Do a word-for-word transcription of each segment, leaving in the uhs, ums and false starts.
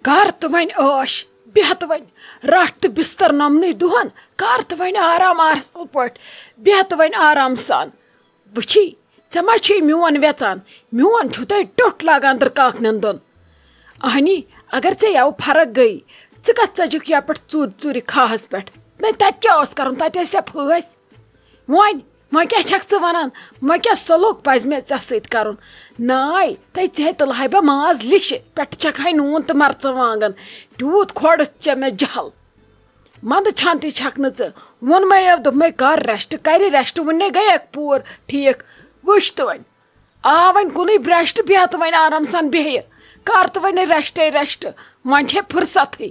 کر تہٕ وۄنۍ عٲش، بیٚہہ تہٕ وۄنۍ رٹھ تہٕ بستر نۄمنٕے دۄہن، کر تہٕ وۄنۍ آرام اصل پٲٹھۍ، بیٚہہ تہٕ وۄنۍ آرام سان۔ وٕچھی، ژےٚ ما چھُے میون ویژان؟ میون چھُ تۄہہِ ٹیوٚٹھ لاگان درکاکنٮ۪ن دۄن۔ اہنی، اگر ژےٚ یَوٕ فرق گٔے، ژٕ کتھ ژٔجِکھ یپٲٹھۍ ژوٗرِ ژوٗرِ کھاہس پٮ۪ٹھ؟ نَے، تتہِ کیٛاہ اوس کرُن؟ تتہِ ٲسیا پھٲسۍ؟ وۄنۍ، وۄنۍ کیٛاہ چھکھ ژٕ ونان؟ وۄنۍ کیٛاہ سلوک پزِ مےٚ ژےٚ سۭتۍ کرُن؟ ناے، تَے ژےٚ تُلہٕ ہاے بہٕ ماز لیٚچھِ، پٮ۪ٹھٕ چھکھ ہاے نوٗن تہٕ مرژٕوانٛگن۔ تیوٗت کھوڑُتھ ژےٚ مےٚ جہل۔ منٛدٕ چھان تہِ چھکھ نہٕ ژٕ۔ ووٚنمَے یَو، دوٚپمَے، کر rest، کرِ rest، وُنہِ گٔیَکھ پوٗر ٹھیٖک۔ وٕچھ تہٕ وۄنۍ۔ آ، وۄنۍ کُنُے برٛشٹ، بیٚہہ تہٕ وۄنۍ آرام سان بیٚہہِ۔ کر تہٕ وۄنۍ rest، rest۔ وۄنۍ چھے فرصتھٕے۔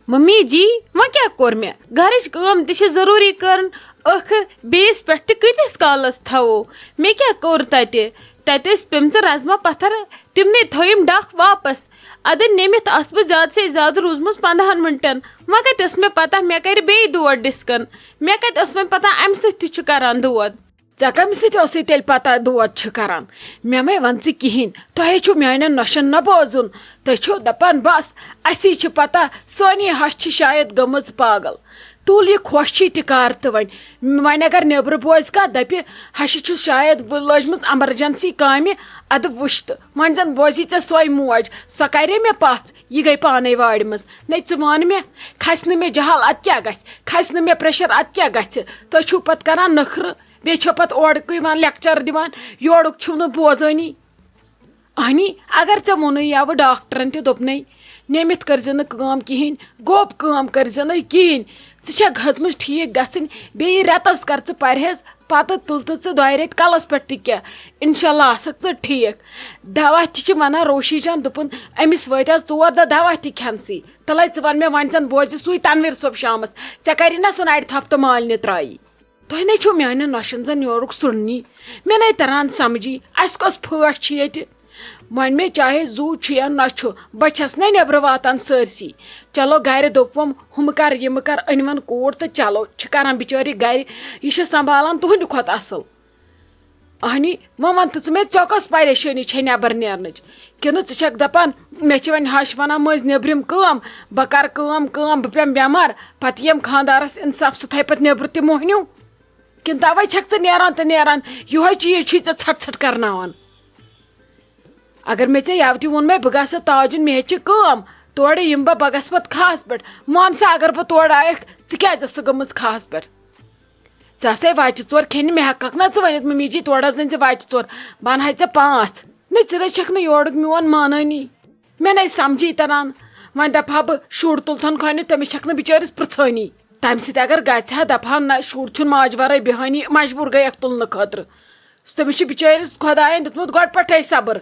ممی جی، وۄنۍ کیٛاہ کوٚر مےٚ؟ گرٕچ کٲم تہِ چھِ ضروٗری کَرٕنۍ، ٲخٕر بیٚیِس پٮ۪ٹھ تہِ کۭتِس کالس تھاوو؟ مےٚ کیٛاہ کوٚر تَتہِ؟ تَتہِ ٲسۍ پیٚمژٕ رزما پتھر، تِمنٕے تھٲوِم ڈکھ واپس۔ اَدٕ نِمِتھ آسہٕ بہٕ زیادٕ سے زیادٕ روٗزمٕژ پنٛدہن مِنٹن۔ وۄنۍ کَتہِ ٲس مےٚ پتہ مےٚ کَرِ بیٚیہِ دود ڈِسکن؟ مےٚ کَتہِ ٲس وۄنۍ پتہ اَمہِ سۭتۍ تہِ چھُ کران دود؟ ژےٚ کَمہِ سۭتۍ ٲسٕے تیٚلہِ پتہ دود چھُ کران؟ مےٚ مَے وَن ژٕ کِہیٖنۍ، تۄہے چھُو میٛانٮ۪ن نۄشَن نہ بوزُن۔ تُہۍ چھِو دَپان، بَس، اَسی چھِ پتہ، سٲنی ہَش چھِ شاید گٔمٕژ پاگل۔ تُل یہِ خۄش چھی تہِ کر تہٕ وۄنۍ۔ وۄنۍ اگر نیٚبرٕ بوزِ کانٛہہ، دَپہِ، ہَشہِ چھُ شاید وۄنۍ لٔجمٕژ emergency کامہِ، اَدٕ وٕچھ تہٕ۔ وۄنۍ زَن بوزی ژےٚ سۄے موج، سۄ کَرے مےٚ پَژھ، یہِ گٔے پانَے وارِ منٛز۔ نَے ژٕ وَن مےٚ، کھَسہِ نہٕ مےٚ جہل، اَدٕ کیٛاہ گژھِ؟ کھَسہِ نہٕ مےٚ pressure، اَدٕ کیٛاہ گژھِ؟ تُہۍ چھِو پَتہٕ کَران نٔکھرٕ۔ بیٚیہِ چھو پتہٕ اورٕکُے یِوان lecture دِوان، یورُک چھِو نہٕ بوزٲنی۔ اہنی، اگر ژےٚ ووٚنُے یَوٕ ڈاکٹرن تہِ دوٚپنَے، نِمِتھ کٔرزِ نہٕ کٲم کِہیٖنۍ، گوٚب کٲم کٔرزِ نہٕ کِہیٖنۍ، ژٕ چھَکھ گٔژھمٕژ ٹھیٖک گژھٕنۍ، بیٚیہِ رٮ۪تَس کر ژٕ پرہیز، پتہٕ تُل تہٕ ژٕ دۄیہِ ریٚتۍ کلس پٮ۪ٹھ تہِ کیٚنٛہہ، انشاءاللہ آسکھ ژٕ ٹھیٖک۔ دوا تہِ چھِ وَنان، روشی جان دوٚپُن، أمِس وٲتۍ آز ژور دۄہ دوا تہِ کھٮ۪نسٕے۔ تَلَے ژٕ وَن مےٚ، وۄنۍ زَن بوزِ سُے تنویٖر صٲب شامَس، ژےٚ کَری نہ سُہ نَرِ تھپھ تہٕ مالنہِ ترٛایی؟ تۄہہِ نے چھُو میانٮ۪ن نۄشن زن یورُک سُرنی۔ مےٚ نے تران سمجھی، اسہِ کۄس پھٲٹھ چھِ ییٚتہِ۔ وۄنۍ مےٚ چاہے زُو چھُ یا نہ چھُ، بہٕ چھس نے نیبرٕ واتان سٲرسی۔ چلو گرِ دوٚپوم، ہُمہٕ کر یِمہٕ کر أنۍ وۄنۍ کوٗر تہٕ چلو چھِ کران بِچٲرۍ گرِ، یہِ چھِ سنبھالان تُہنٛدِ کھۄتہٕ اصل۔ اہنی، وۄنۍ وَن تہٕ ژٕ مےٚ، ژےٚ کۄس پریشٲنی چھے نٮ۪بر نیرنٕچ؟ کِنہٕ ژٕ چھَکھ دَپان، مےٚ چھِ وۄنۍ ہَش وَنان مٔنٛزۍ نیٚبرِم کٲم، بہٕ کَرٕ کٲم، کٲم، بہٕ پٮ۪مہٕ بٮ۪مار، پَتہٕ یِیَم خانٛدارَس اِنصاف سُہ تھاوِ پَتہٕ نیٚبرٕ تہِ موہنیوٗ؟ کِنہٕ تَوَے چھَکھ ژٕ نیران تہٕ نیران، یِہوٚے چیٖز چھُے ژےٚ ژھَٹ ژھَٹ کَرناوان؟ اگر مےٚ ژےٚ یَوٕ تہِ ووٚنمَے، بہٕ گژھٕ تاجُن، مےٚ ہیٚچھ کٲم، تورٕ یِمہٕ بہٕ، بہٕ گژھٕ پَتہٕ کھَہَس پٮ۪ٹھ۔ وَن سا، اگر بہٕ تورٕ آیَکھ، ژٕ کیٛازِ ٲسٕکھ گٔمٕژ کھَہَس پٮ۪ٹھ؟ ژےٚ آسے وَچہِ ژور کھیٚنہِ، مےٚ ہٮ۪کَکھ نہ ژٕ ؤنِتھ، مٔمی جی، تورٕ حظ أنۍ زِ وَچہِ ژور، بہٕ اَنہٕ ہَے ژےٚ پانٛژھ۔ نہ، ژٕ نہ چھَکھ نہٕ یورُک میون مانٲنی۔ مےٚ نَے سَمجھی تَران۔ وۄنۍ دَپہٕ ہا بہٕ، شُر تُلتھَن کھۄنہِ، تٔمِس چھَکھ نہٕ بِچٲرِس پِرٛژھٲنی۔ تَمہِ سۭتۍ اگر گژھِ ہا، دَپہٕ ہا، نہ، شُر چھُنہٕ ماجہِ وَرٲے بیٚہٲنی، مجبوٗر گٔیَکھ تُلنہٕ خٲطرٕ۔ تٔمِس چھُ بِچٲرِس خۄدایَن دیُتمُت گۄڈٕ پٮ۪ٹھَے صبر۔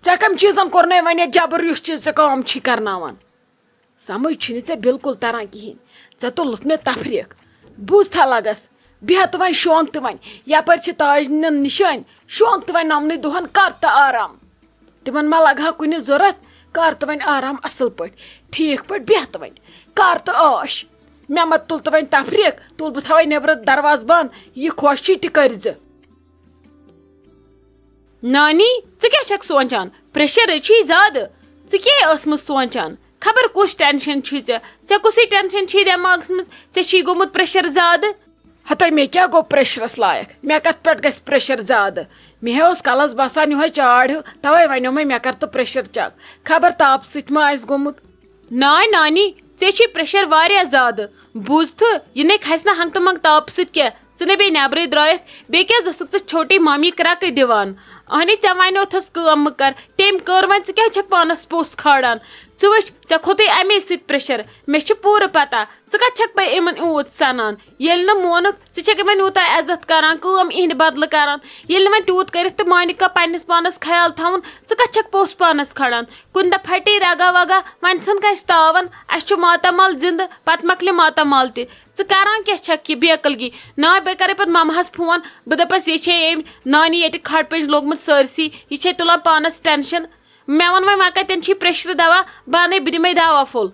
ژےٚ کَمہِ چیٖزَن کوٚرنَے وۄنۍ یہِ جبر، یُس چیٖز ژےٚ کٲم چھی کَرناوان؟ سمجھ چھُنہٕ ژےٚ بالکل تران کِہیٖنۍ۔ ژےٚ تُلُتھ مےٚ تفریٖق۔ بوٗزتھا لگس، بیٚہہ تہٕ وۄنۍ شونٛگ تہٕ وۄنۍ۔ یپٲرۍ چھِ تاج نِنَن نِشٲنۍ، شونٛگ تہٕ وۄنۍ نۄمنٕے دۄہن کر تہٕ آرام۔ تِمن ما لگہٕ ہا کُنہِ ضوٚرتھ، کر تہٕ وۄنۍ آرام اصل پٲٹھۍ، ٹھیٖک پٲٹھۍ بیٚہہ تہٕ وۄنۍ۔ کر تہٕ عٲش۔ مےٚ ما تُل تہٕ وۄنۍ تفریٖق، تُل بہٕ تھاوے نیبرٕ دروازٕ بنٛد، یہِ خۄش چھی تہِ کٔرۍ زِ۔ نانی، ژٕ کیٛاہ چھکھ سونٛچان؟ پریشر ہے چھُے زیادٕ۔ ژٕ کیٛاہ ٲسمٕژ سونٛچان؟ خبر کُس ٹینشن چھُے ژےٚ؟ ژےٚ کُسٕے ٹینشن چھُے دٮ۪ماغس منٛز؟ ژےٚ چھُے گوٚمُت پریشر زیادٕ۔ ہتے، مےٚ کیٛاہ گوٚو پریشرس لایق؟ مےٚ کتھ پٮ۪ٹھ گژھِ پریشر زیادٕ؟ مےٚ ہے اوس کلس باسان یِہوے چاڑ ہیوٗ، توے ونیومے مےٚ کر تہٕ پریشر چیک، خبر تاپہٕ سۭتۍ ما آسہِ گوٚمُت۔ ناے نانی، ژےٚ چھُے پریشر واریاہ زیادٕ۔ بوٗزتھٕ، یہِ نے کھسہِ نہٕ ہنگتہٕ منگہٕ تاپہٕ سۭتۍ کینٛہہ۔ ژٕ نے بیٚیہِ نٮ۪برٕے درٛایکھ، بیٚیہِ کیٛازِ ٲسٕکھ ژٕ چھوٹی مامی کرٛکہٕ دِوان؟ اہنہِ، ژےٚ ونیوتھس کٲم مہٕ کر، تٔمۍ کٔر وۄنۍ، ژٕ کیٛازِ چھکھ پانس پوٚژھ کھالان؟ ژٕ وٕچھ، ژےٚ کھوٚتُے امے سۭتۍ پریشر۔ مےٚ چھِ پوٗرٕ پتہ، ژٕ کتھ چھکھ پے یِمن یوٗت سنان؟ ییٚلہِ نہٕ مونُکھ، ژٕ چھکھ یِمن یوٗتاہ عزت کران، کٲم یِہنٛدِ بدلہٕ کران۔ ییٚلہِ نہٕ وۄنۍ تیوٗت کٔرِتھ تہِ مانہِ کانٛہہ پننِس پانس خیال تھاوُن، ژٕ کتھ چھکھ پوٚژھ پانس کھالان؟ کُنہِ دۄہ پھٹے رگا وگا، وۄنۍ ژھٕن کٲنٛسہِ تاوان، اسہِ چھُ ماتامال زندٕ، پتہٕ مۄکلہِ ماتامال تہِ۔ ژٕ کران کیٛاہ چھکھ یہِ بے عقلگی؟ ناے، بہٕ کرے پتہٕ ممہس فون، بہٕ دپس، یہِ چھے أمۍ نانی ییٚتہِ کھٹ پٮ۪نٛج لوگمُت سٲرسٕے، یہِ چھے تُلان پانس ٹینشن۔ مےٚ ووٚن وۄنۍ، وۄنۍ کتٮ۪ن چھُے پریشرٕ دوا؟ بہٕ انَے، بہٕ دِمے دوا پھوٚل۔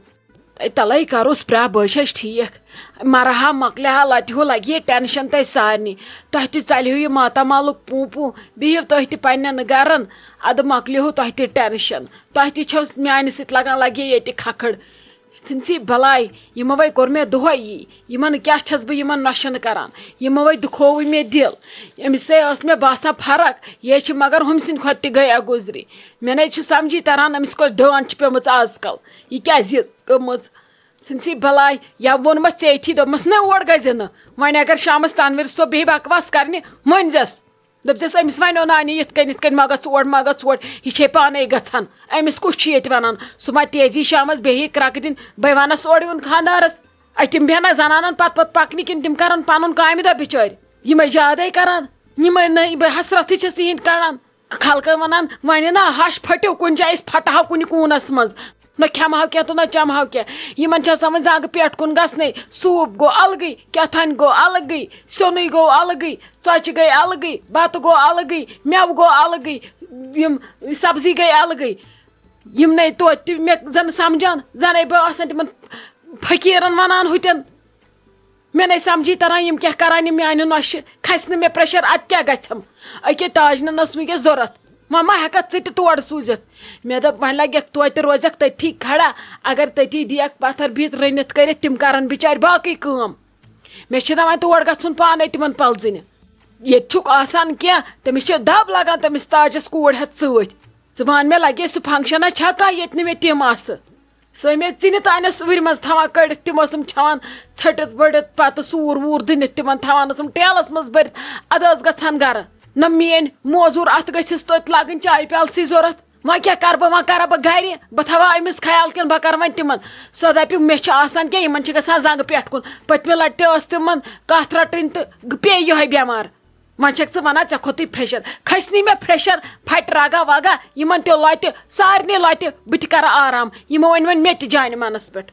تَلَے کَروس پرٛاہ، بہٕ چھَس ٹھیٖک۔ مَرٕ ہا مۄکلہِ ہا، لَتہِ ہُہ لَگہِ ہے ٹٮ۪نشَن تۄہہِ سارنٕے۔ تۄہہِ تہِ ژَلہِ ہیوٗ یہِ ماتامالُک پوٗ پوٗ، بِہِو تُہۍ تہِ پنٛنٮ۪ن گَرَن۔ اَدٕ مۄکلہِ ہو تۄہہِ تہِ ٹٮ۪نشَن۔ تۄہہِ تہِ چھَو میٛانہِ سۭتۍ لَگان، لَگہِ ہے ییٚتہِ کھَکھٕڑ۔ ژھٕنسٕے بَلاے، یِمو وَے کوٚر مےٚ دۄہَے یی۔ یِمَن کیٛاہ چھَس بہٕ یِمَن نۄشَن کَران؟ یِمو وَے دُکھووُے مےٚ دِل۔ أمِس ہے ٲس مےٚ باسان فرق، یہِ ہے چھِ مگر ہُمۍ سٕنٛدِ کھۄتہٕ تہِ گٔیہ گُزرِ۔ مےٚ نَے چھِ سَمجھی تَران، أمِس کۄس ڈٲن چھِ پیٚمٕژ آز کَل۔ یہِ کیٛازِ یِژھ گٔمٕژ؟ ژھٕنسٕے بَلاے، یا ووٚنمَس ژےٚ یِتھی، دوٚپمَس نہ اور گژھِ نہٕ۔ وۄنۍ اگر شامَس تَنویٖر صٲب بیٚیہِ بکواس کَرنہِ، مٲنۍ زٮ۪س۔ دوٚپزٮ۪س أمِس وَنیو نانی یِتھ کٔنۍ یِتھ کٔنۍ مہ گژھ اور، مہ گژھ اور، یہِ چھے پانَے گژھان۔ أمِس کُس چھُ ییٚتہِ وَنان؟ سُہ ما تیزی شامَس بیٚیہِ کرٛکہٕ دِنۍ؟ بہٕ وَنَس اورٕ یُن خانٛدارَس۔ اَتہِ تِم بیٚہنا زَنانَن پَتہٕ پَتہٕ پَکنہِ کِنہٕ تِم کَرَن پَنُن کامہِ دۄہ بِچٲرۍ؟ یِمَے زیادَے کَران، یِمَے نہٕ بہٕ حسرَتھٕے چھَس یِہِنٛدۍ کَڑان۔ خلقن ونان، ونہِ نا ہش پھٹیو کُنہِ جایہِ، أسۍ پھٹہو کُنہِ کوٗنس منٛز۔ نہ کھٮ۪مہٕ ہاو کینٛہہ تہٕ نہ چمہٕ ہاو کینٛہہ۔ یِمن چھِ آسان وۄنۍ زنٛگہٕ پٮ۪ٹھ کُن گژھنَے۔ سوٗپ گوٚو الگٕے، کیٛاہ تام گوٚو الگٕے، سیُنُے گوٚو الگٕے، ژۄچہِ گٔے الگٕے، بتہٕ گوٚو الگٕے، مٮ۪وٕ گوٚو الگٕے، یِم سبزی گٔے الگٕے۔ یِم نے توتہِ تہِ مےٚ زن سمجھان، زنے بہٕ آسان تِمن فقیٖرن ونان ہُتٮ۪ن۔ مےٚ نے سمجھی تران، یِم کیٛاہ کران یِم میانہِ نۄشہِ؟ کھسہِ نہٕ مےٚ پریشر، اتہِ کیٛاہ گژھم؟ أکے تاج ننس وٕنکیٚس ضروٗرت، وۄنۍ ما ہٮ۪کتھ ژٕ تہِ تور سوٗزِتھ؟ مےٚ دوٚپ، وۄنۍ لگٮ۪کھ توتہِ، روزکھ تٔتھی کھڑا، اگر تٔتی دِیَکھ پتھر بِہِتھ رٔنِتھ کٔرِتھ، تِم کرن بِچارِ باقٕے کٲم۔ مےٚ چھُنہ وۄنۍ تور گژھُن پانے تِمن پلزٕنہِ۔ ییٚتہِ چھُکھ آسان کینٛہہ، تٔمِس چھِ دب لگان تٔمِس تاجس کوٗر ہٮ۪تھ سۭتۍ۔ ژٕ وَن مےٚ، لگے سُہ فنکشنا چھا کانٛہہ، ییٚتہِ نہٕ مےٚ تِم آسہٕ؟ سۄ مےٚ ژِنہِ تانٮ۪س وُرِ منٛز تھاوان کٔڑِتھ، تِم ٲسٕم چھَوان ژھٔٹِتھ ؤڑِتھ، پَتہٕ سوٗر ووٗر دٕنِتھ تِمَن تھاوان ٲسٕم ٹیلَس منٛز بٔرِتھ، اَدٕ ٲس گژھان گَرٕ۔ نہ میٛٲنۍ موزوٗر اَتھ گٔژھِس توتہِ لَگٕنۍ چایہِ پیالسٕے ضوٚرَتھ۔ وۄنۍ کیٛاہ کَرٕ بہٕ، وۄنۍ کَرا بہٕ گَرِ؟ بہٕ تھاوہا أمِس خیال کِنہٕ بہٕ کَرٕ وۄنۍ تِمَن؟ سۄ دَپہِ، مےٚ چھُ آسان کینٛہہ، یِمَن چھِ گژھان زنٛگہٕ پٮ۪ٹھ کُن۔ پٔتمہِ لَٹہِ تہِ ٲس تِمَن کَتھ رَٹٕنۍ تہٕ پیٚیہِ یِہوٚے بٮ۪مار۔ وۄنۍ چھَکھ ژٕ وَنان، ژےٚ کھوٚتُے پھرٛیشَر۔ کھَسہِ نہٕ مےٚ پھرٛیشَر، پھَٹہِ رَگا وَگا، یِمَن تہِ لۄتہِ، سارنٕے لۄتہِ، بہٕ تہِ کَرٕ آرام۔ یِمو أنۍ وۄنۍ مےٚ تہِ جانہِ مَنَس پٮ۪ٹھ۔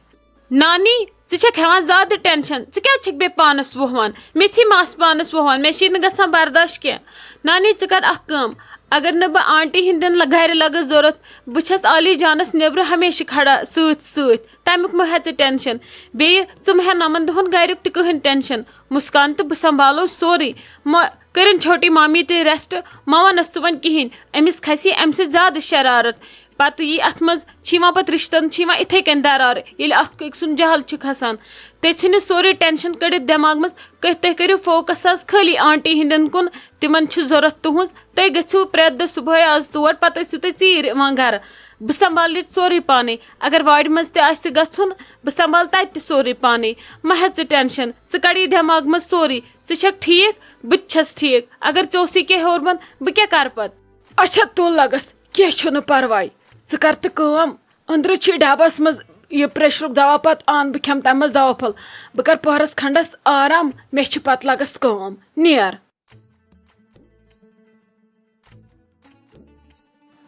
نانی، ژٕ چھَکھ ہٮ۪وان زیادٕ ٹٮ۪نشَن۔ ژٕ کیٛازِ چھَکھ بیٚیہِ پانَس وُہوان؟ مےٚ تھی مَس پانَس وُہوان، مےٚ چھِی نہٕ گژھان برداش کینٛہہ۔ نانی، ژٕ کَر اَکھ کٲم، اگر نہٕ بہٕ آنٹی ہِنٛدٮ۪ن لَ-، گَرِ لَگَس ضوٚرَتھ، بہٕ چھَس عالی جانَس نیٚبرٕ ہمیشہِ کھڑا سۭتۍ سۭتۍ، تَمیُک مہٕ ہےٚ ژٕ ٹٮ۪نشَن۔ بیٚیہِ ژٕ مہٕ ہےٚ نَمَن دۄہَن گَریُک تہِ کٕہٕنۍ ٹٮ۪نشَن۔ مُسکان تہٕ بہٕ سنبھالو سورُے۔ مہ کٔرِن چھوٹی مامی تہِ ریسٹ، مہ وَنَس ژٕ وۄنۍ کِہیٖنۍ۔ أمِس کھسہِ اَمہِ سۭتۍ زیادٕ شرارت۔ پَتہٕ یی اَتھ منٛز، چھِ یِوان پَتہٕ رِشتَن چھِ یِوان اِتھَے کٔنۍ دَرار، ییٚلہِ اَکھ أکۍ سُنٛد جہل چھُ کھسان۔ تُہۍ ژھٕنِو سورُے ٹٮ۪نشَن کٔڑِتھ دٮ۪ماغ منٛز، کٔتھۍ تُہۍ کٔرِو فوکَس آز خٲلی آنٹی ہِنٛدٮ۪ن کُن، تِمَن چھِ ضوٚرَتھ تُہٕنٛز۔ تُہۍ گٔژھِو پرٛٮ۪تھ دۄہ صُبحٲے آز تور، پَتہٕ ٲسِو تُہۍ ژیٖرۍ یِوان گَرٕ۔ بہٕ سنبھالہٕ ییٚتہِ سورُے پانَے۔ اگر وارِ منٛز تہِ آسہِ گژھُن، بہٕ سنبھالہٕ تَتہِ تہِ سورُے پانَے۔ مہ ہےٚ ژٕ ٹٮ۪نشَن، ژٕ کَڑ یہِ دٮ۪ماغ منٛز سورُے۔ ژٕ چھَکھ ٹھیٖک، بہٕ تہِ چھَس ٹھیٖک۔ اگر ژےٚ اوسُے کینٛہہ ہیوٚرمُت، بہٕ کیٛاہ کَرٕ پَتہٕ؟ اچھا، تُل لَگَس، کینٛہہ چھُنہٕ پَرواے۔ ژٕ کَر تہٕ کٲم، أنٛدرٕ چھِ ڈَبَس منٛز یہِ پرٛیشرُک دَوا، پَتہٕ اَن بہٕ کھٮ۪مہٕ تَمہِ منٛز دَوا پھوٚل۔ بہٕ کَرٕ پۄہرَس کھنٛڈَس آرام، مےٚ چھِ پَتہٕ لَگَس کٲم۔ نیر۔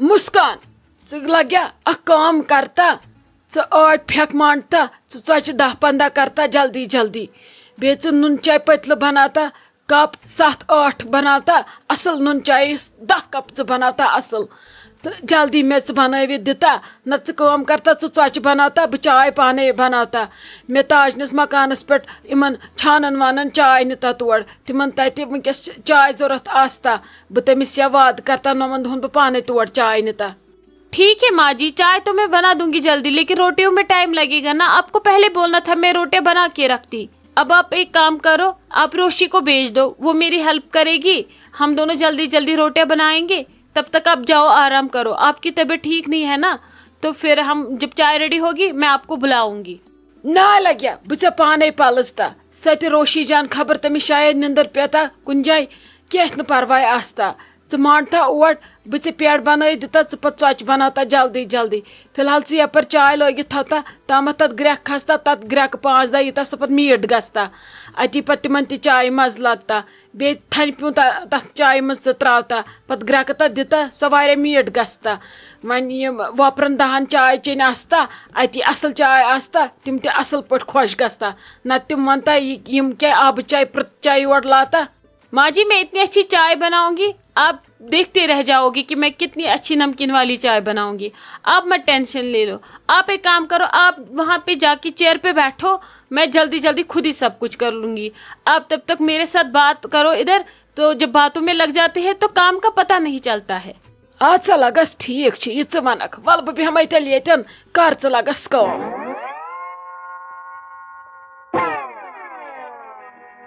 مُسکان، ژٕ لگیا اکھ کٲم کرتا، ژٕ ٲٹۍ پھٮ۪کھ مانڈتا، ژٕ ژۄچہِ دَہ پنٛداہ کرتا جلدی جلدی۔ بیٚیہِ ژٕ نُن چاے پٔتلہٕ بناوتا، کپ ستھ ٲٹھ بناوتا اصل نُن چاے، دَہ کپ ژٕ بناوتا اصل۔ تہٕ جلدی مےٚ ژٕ بنٲوِتھ دِتا، نہ ژٕ کٲم کرتا، ژٕ ژۄچہِ بناوتا، بہٕ چاے پانے بناوتا۔ مےٚ تاجنِس مکانس پٮ۪ٹھ یِمن چھانن وانن چاے نِتا تور، تِمن تتہِ وٕنکیٚس چاے ضوٚرتھ آستا۔ بہٕ تٔمِس یا وعدٕ کرتا، نومن دۄہن بہٕ پانے تور چاے نِتا۔ ठीक है माँ जी, चाय तो मैं बना दूंगी जल्दी, लेकिन रोटियों में टाइम लगेगा ना। आपको पहले बोलना था, मैं रोटियां बना के रखती। अब आप एक काम करो, आप रोशी को भेज दो, वो मेरी हेल्प करेगी। हम दोनों जल्दी जल्दी रोटियां बनाएंगे, तब तक आप जाओ, आराम करो। आपकी तबीयत ठीक नहीं है ना, तो फिर हम, जब चाय रेडी होगी, मैं आपको बुलाऊंगी। نا لگیا، بہٕ ژےٚ پانے پلس تا۔ سۄ تہِ روشی جان، خبر تٔمِس شاید نِندٕر پیتا کُنہِ جایہِ۔ کینٛہہ نہٕ پرواے آستا، ژٕ مانڈ تا اور، بہٕ ژےٚ پیٹھ بنٲیِتھ دِتا، ژٕ پتہٕ ژۄچہِ بناو تا جلدی جلدی۔ فی الحال ژٕ یپٲرۍ چاے لٲگِتھ تھاو تا، تامتھ تتھ گرٮ۪کھ کھستا، تتھ گرٮ۪کہٕ پانٛژھ دہ ییٖتاہ سۄ پتہٕ میٖٹھ گژھتا، اتی پتہٕ تِمن تہِ چایہِ مزٕ لگتا۔ بیٚیہِ تھنہِ پیوٗنٛت تتھ چایہِ منٛز ژٕ تراو تا، پتہٕ گرٮ۪کہٕ تتھ دِتا، سۄ واریاہ میٖٹھ گژھتا۔ وۄنۍ یِم وۄپرن دہن چاے چیٚنۍ آستا، اتی اصل چاے آستا، تِم تہِ اصل پٲٹھۍ خۄش گژھتا۔ نتہٕ تِم ونتا، یہِ، یِم کیٛاہ آبہٕ چاے، پرٕژ چاے یور لاتا؟ माँ जी, मैं इतनी अच्छी चाय बनाऊंगी, आप देखते रह जाओगे कि मैं कितनी अच्छी नमकीन वाली चाय बनाऊंगी। आप मत टेंशन ले लो। आप एक काम करो, आप वहाँ पे जाके चेयर पे बैठो, मैं जल्दी जल्दी खुद ही सब कुछ कर लूंगी। आप तब तक मेरे साथ बात करो इधर। तो जब बातों में लग जाते हैं तो काम का पता नहीं चलता है। اَدٕ سا لَگس، ٹھیٖک چھُ، یہِ ژٕ وَنَکھ۔ وَلہٕ بہٕ بیٚہمَے تیٚلہِ ییٚتٮ۪ن، کر ژٕ لَگس کٲم۔